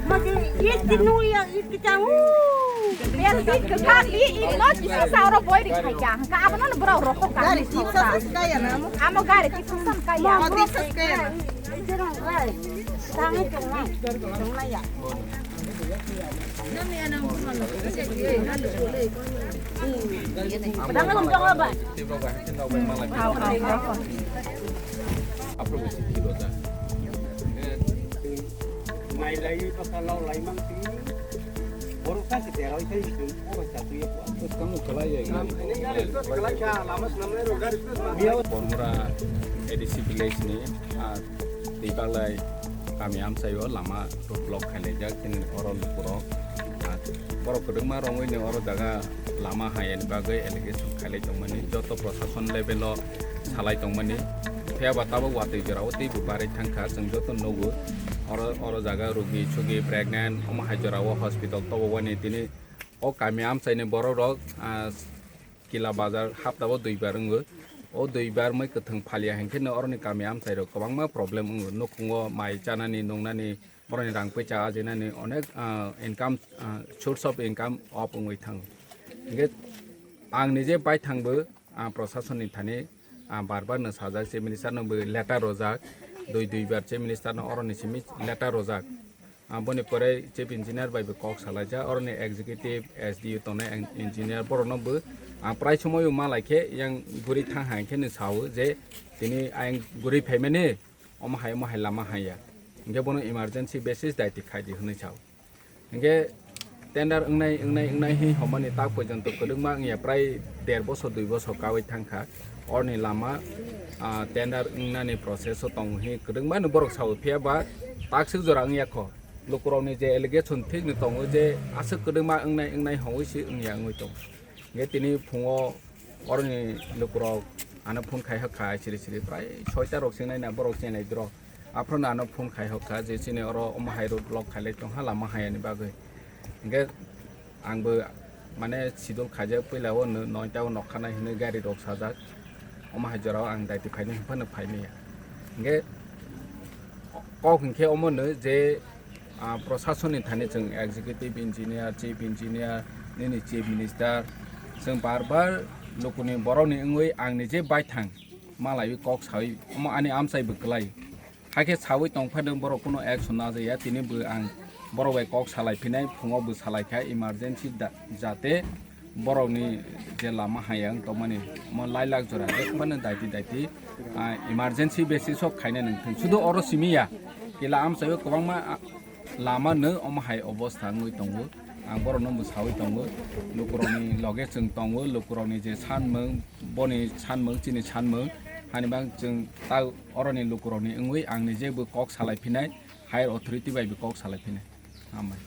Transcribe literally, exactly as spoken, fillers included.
Magi, ye tinu ya, ye kita, uh. Ber di, kekak di, ino, jisa sa oro boy di kaya. Ka apa nana bro rokok ka? Gari, jisa sa kaya na. Amo gari, jisa sa kaya. Mo, jisa sa kaya na. Tangi tong na. Tong na ya. Padang na tong ba? Au, au, au. Nailai bwkha laulai mangsi. Borok ta si deroi sai si oro chatwi ya. Tamo kalai ya. Bormura A D C village ni, ah, tei baglai kami amchaio lama road block khailaijak chini oro lukurok. Ah, borok kwbangma rongwi ni oro jaga lama hayani bagwi allegation khailai tongmani joto prosason level o salai tongmani. Phiya ba tabuk watwi jorao teibo barwi thangkha, chwng joto nugo. Oro, oro jaga rugi sugi pregnant omo hai jorao hospital tobobani tini o kami amchaini borok rok, ah, Kila Bazar haptao duibar wngo. O duibar mui kwthwng phalia hinkhe no oroni kami amchairok kwbangma problem wngo. Nukhungo mai chanani nungnani, boroni rang poicha ajinani onek, ah, income, ah, source of income off wngwi thango. Hinkhe ang nije baithangbo, ah, prosasonni thani, ah, bar bar no sajak, chief minister no bo letter rojak, dui dui bar chief minister no oroni simi letter rojak. Ah, boni pore chief engineer bai bo kok salaijak, oroni executive, S D O tongnai en-, engineer borokno bo, ah, prai somoio malai khe yang guri thang hai khe no sao je tini ayang guri phaimani omo hai omo hai lama haiya. Hinkhe bono emergency basis daiti khaidi hwnwi sao. Hinkhe tender wngnai, wngnai, wngnai hi homani tak porjonto kwdwkma wngya, prai der bosor, dui bosor kaui thangkha. Orni lama, ah, tender wngnani process o tongo hi kwdwkma no borok sao, phiya ba takswk jora wngya kho. Lukurokni je allegation thik no tongo je aswk kwdwkma wngnai, wngnai hongwi se wngya wngwi tongo. Hinkhe tini phungo oroni lukurok ano phone khai hokha siri siri, prai soita rok chengnai na borok chengnai dro. Aphuru no ano phone khai hokha je chini oro omo hai road block khailai tongkha lama hayani bagwi. Hinkhe ang bo mane sidul khaijak puila o no noita o nokha nai hinwi gari rok sajak. Omo hai jorao ang daiti phainai hinphano phaimaya. Hinkhe kok hinkhe omo no je, ah, prosasonni thani chwng executive engineer, chief engineer, nini chief minister, chwng bar bar lukuni borokni wngwi ang nije baithang malaiwi kok sawi omo ani amchai bo kwlai. Hakhe sawi tongphano borok kuno action najaya, tini bo ang borok bai kok salai phinai, phungo bo salai kha emergency da-, jate borokni je lama haya wng tongmani omo lai lakh jora je phano daiti daiti, ah, emergency basis o khaina nang thung. Sudu oro simi ya, kila amchaio kwbangma, ah, lama no omo hai obostha wngwi tongo. Ang borokno bo sawi tongo, lukurokni loge chwng tongo, lukurokni je sanmung, boni sanmung, chini sanmung, hani bang chwng ta oroni lukurokni wngwi ang nije bo kok salai phinai, higher authority bai bo kok salai phinai. Hambai.